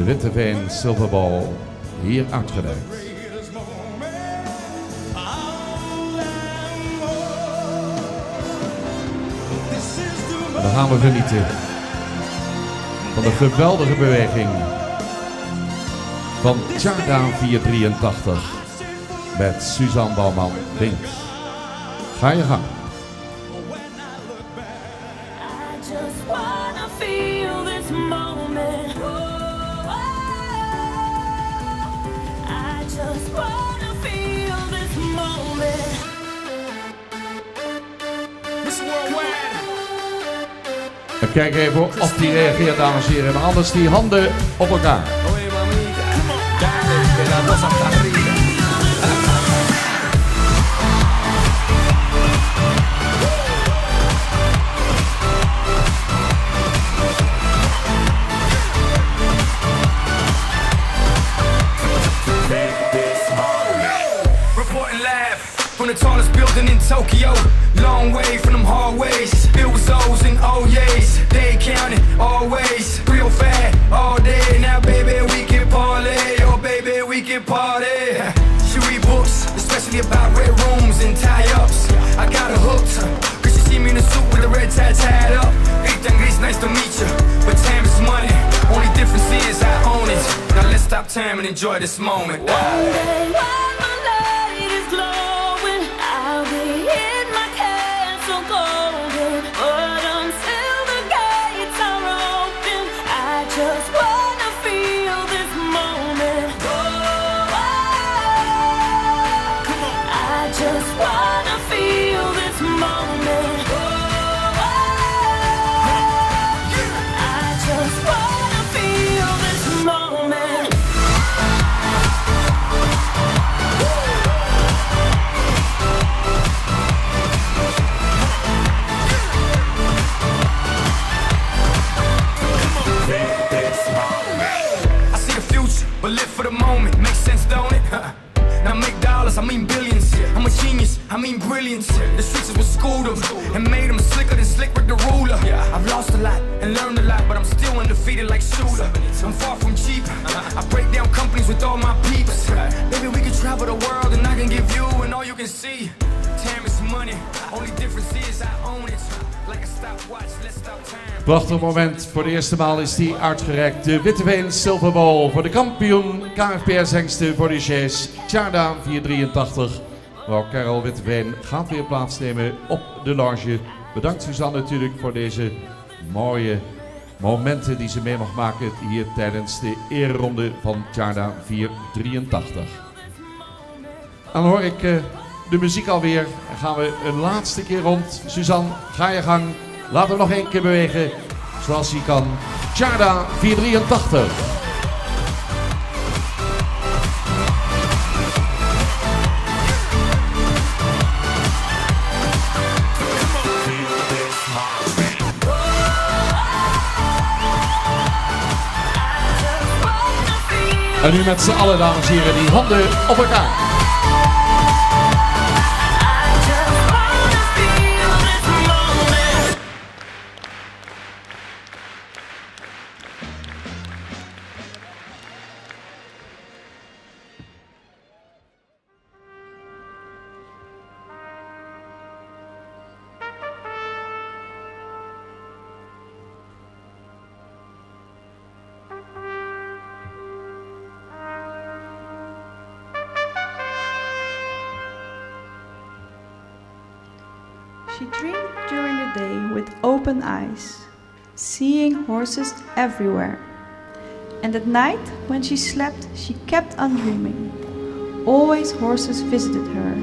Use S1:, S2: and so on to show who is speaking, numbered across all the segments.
S1: Witteveen Silverbal hier uitgereikt. En dan gaan we genieten van de geweldige beweging van Tjarda 483 met Suzanne Bouwman links. Ga je gang.
S2: I just wanna feel this moment. Oh, I just wanna feel this moment.
S3: Miss Worldwide.
S1: En kijk even of die reageert, dames en heren. Maar anders die handen op elkaar.
S3: Oye, mamita, dale, que la cosa está rica. Reporting live from the tallest building in Tokyo. Long way from them hallways. Filled with O's and oh yeahs. They counting always. Real fat all day. Now, baby, we can parlay. Oh, baby, we can party. She read books, especially about red rooms and tie ups. I got her hooked. Cause she see me in a suit with a red tie tied up. Ethan Grease, nice to meet you. But time is money. Only difference is I own it. Now let's stop time and enjoy this moment.
S2: One day while my light is glowing, I'll be in my castle golden. But until the gates are open, I just wanna feel this moment. Oh, I just wanna feel this moment. Oh, I just wanna feel this moment.
S3: I see the future, but live for the moment. Makes sense, don't it? Now make dollars, I mean billions. I'm a genius, I mean brilliance. The streets is what schooled 'em and made 'em slicker than Slick Rick the ruler. I've lost a lot and learned a lot, but I'm still undefeated like Shooter. I'm far from cheap. I break down companies with all my peeps. Baby, we can travel the world and I can give you and all you can see. Time is money, only difference is I own it. Like a stopwatch, let's stop time.
S1: Prachtig moment. Voor de eerste maal is die uitgereikt. De Witteveen Silverbal voor de kampioen KFPS hengsten voor de sjees. Tjarda 483. Mevrouw Karel Witteveen gaat weer plaatsnemen op de loge. Bedankt Suzanne natuurlijk voor deze mooie momenten die ze mee mag maken hier tijdens de ereronde van Tjarda 483. Dan hoor ik de muziek alweer. En gaan we een laatste keer rond. Suzanne, ga je gang. Laten we nog één keer bewegen zoals hij kan. Tjarda 483. En nu met z'n allen, dames en heren, die handen op elkaar.
S2: I just wanna feel this moment.
S4: She dreamed during the day with open eyes, seeing horses everywhere. And at night, when she slept, she kept on dreaming. Always horses visited her.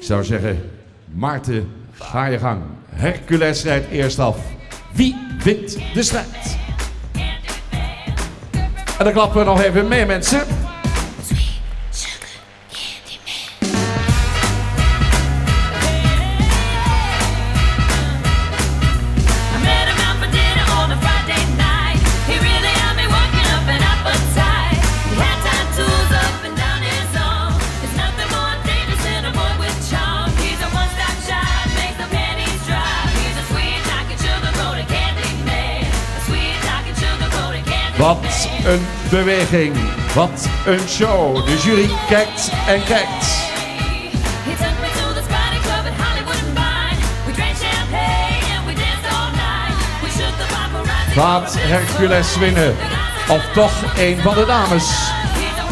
S1: Ik zou zeggen, Maarten, ga je gang. Hercules rijdt eerst af. Wie wint de strijd? En dan klappen we nog even mee, mensen.
S2: I met him out for dinner on a Friday night. He really had me working up an appetite. He had tattoos up and down his arm. There's nothing more dangerous than a boy with charm. He's a one-stop shop, makes the panties drop. He's a sweet talking sugar-coated candy man. A sweet talking sugar-coated candy
S1: Wat
S2: man.
S1: een beweging. Wat een show. De jury kijkt en kijkt.
S2: He took me to the Spotty Club at Hollywood and Vine. We drank champagne and we danced all night. We shook the paparazzi.
S1: Gaat Hercules winnen? Of toch een van de dames?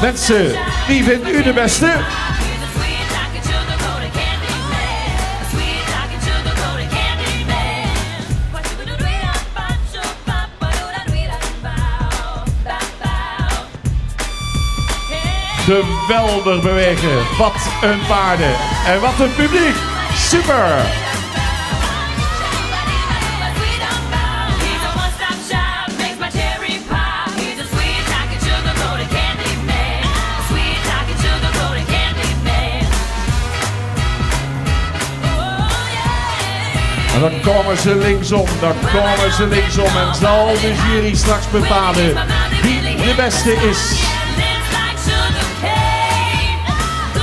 S1: Mensen, wie vindt u de beste?
S2: He's a sweet talking sugar-coated candy man. A sweet talking sugar-coated candy man.
S1: Geweldig bewegen. Wat een paarden. En wat een publiek. Super.
S2: He's a one-stop shop, makes my cherry pop. He's a sweet talking sugar-coated candy man. A sweet talking sugar-coated candy man. Oh yeah.
S1: En dan komen ze linksom, dan komen ze linksom en zal de jury straks bepalen wie de beste is.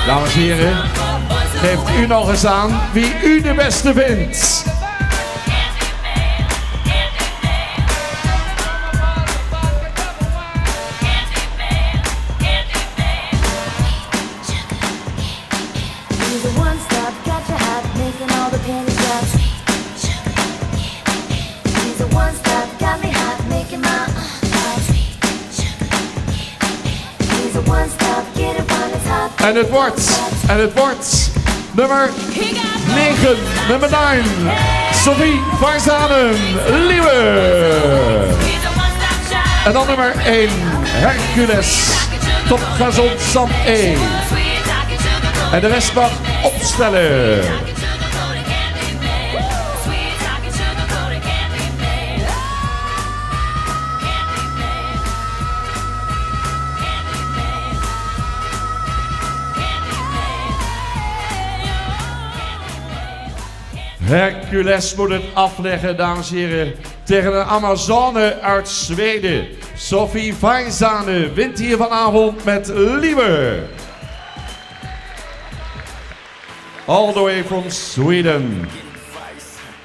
S1: Dames en heren, geeft u nog eens aan wie u de beste vindt.
S5: He's a one-stop, got you hot, making all the panties drop. He's a one-stop, got me hot, making my pop. He's a one-stop, get it while it's hot.
S1: En het wordt, en het wordt nummer 9, nummer 9, Sophie Varzanen, Liewe. En dan nummer 1, Hercules, Topgazon Sam E. En de rest mag opstellen. Hercules moet het afleggen, dames en heren, tegen een Amazone uit Zweden. Sophie Vainsane wint hier vanavond met Liebe. All the way from Sweden.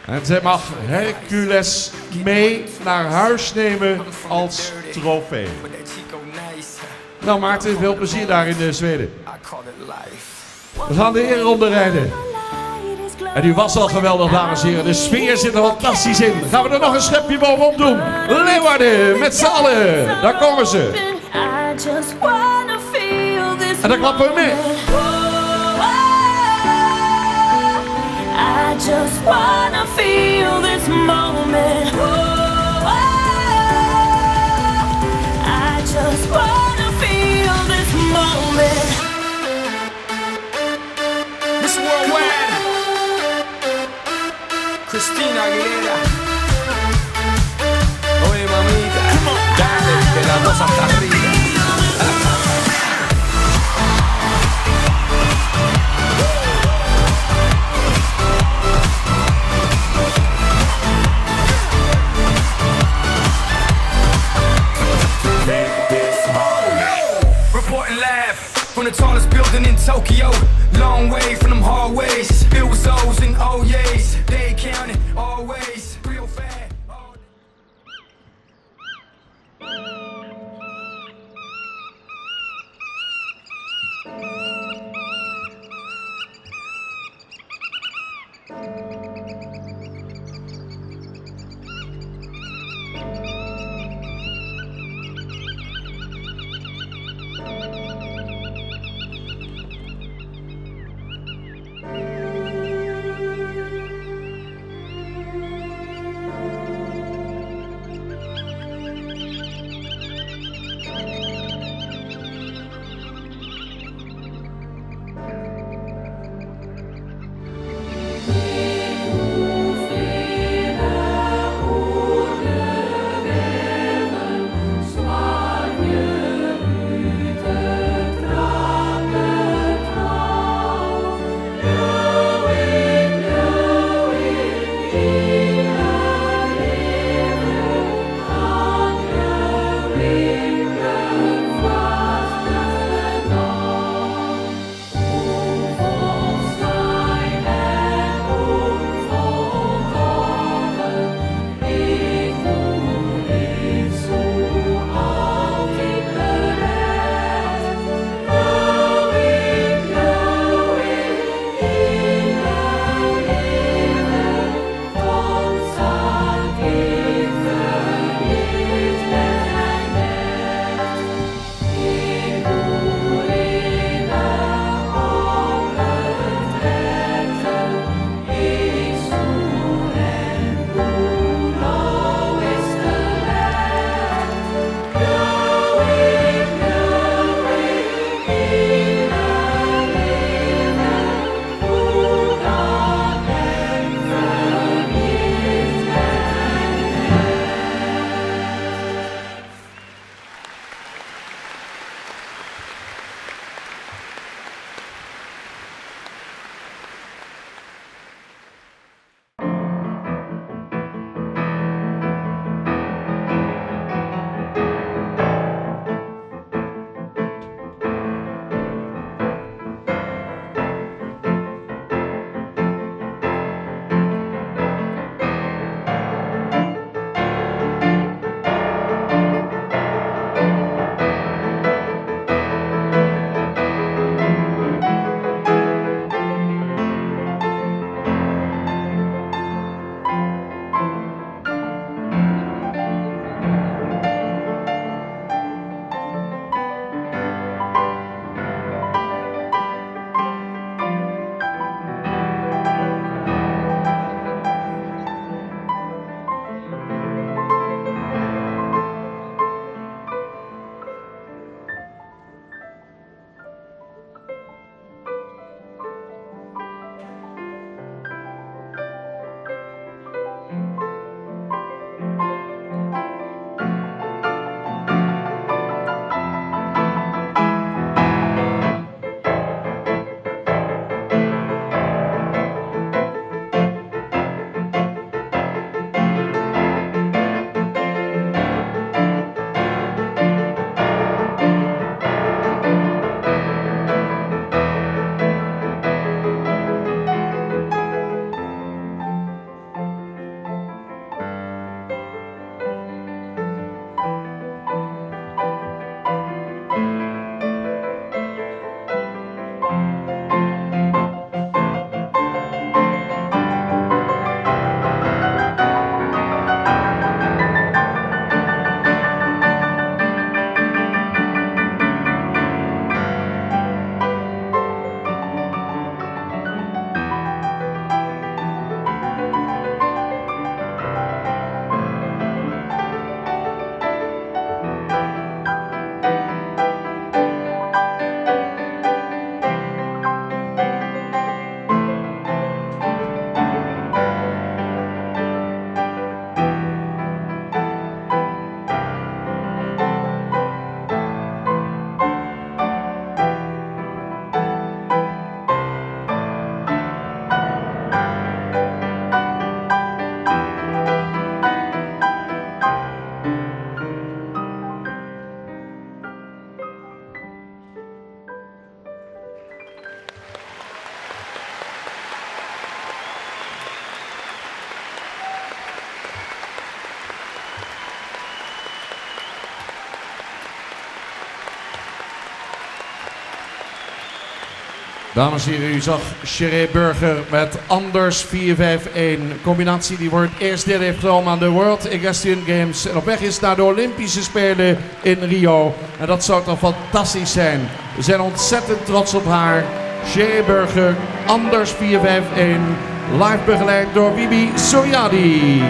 S1: En zij mag Hercules mee naar huis nemen als trofee.
S3: But that Chico nice.
S1: Nou Maarten, veel plezier daar in eh, Zweden.
S3: I call it life.
S1: We gaan de ereronde rijden. En u was al geweldig, dames en heren. De sfeer zit er fantastisch in. Gaan we er nog een schepje bovenop doen? Leeuwarden, met z'n allen. Daar komen ze.
S2: I just wanna feel this
S1: En dan klappen we mee.
S2: moment. Oh, I just wanna feel this moment. Oh, I just wanna feel this moment.
S3: Miss Worldwide. Christina Aguilera. Oye, mamita. Dale, que la cosa está rica. Reporting live from the tallest building in Tokyo. Long way from them hallways. Filled with O's and oh yeahs. They counting always. Real fast. all
S1: Dames en heren, u zag Sheree Burger met Anders 4-5-1. Combinatie die voor het eerst deel heeft genomen aan de World Equestrian Games. En op weg is naar de Olympische Spelen in Rio. En dat zou toch fantastisch zijn. We zijn ontzettend trots op haar. Sheree Burger, Anders 4-5-1. Live begeleid door Bibi Soyadi.